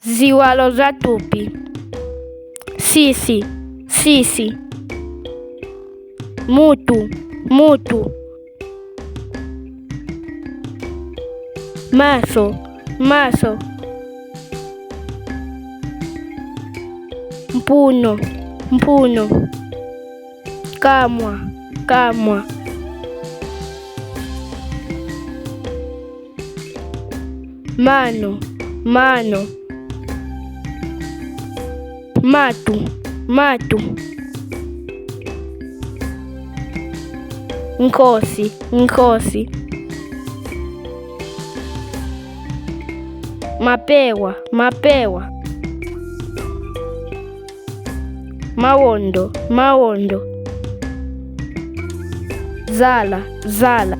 Ziwalo za thupi. Tsitsi, tsitsi. Mutu, mutu. Maso, maso. Mphuno, mphuno. Kamwa, kamwa. Mano, mano. Matu, matu. Nkhosi, nkhosi. Mapewa, mapewa. Mawondo, mawondo. Zala, zala.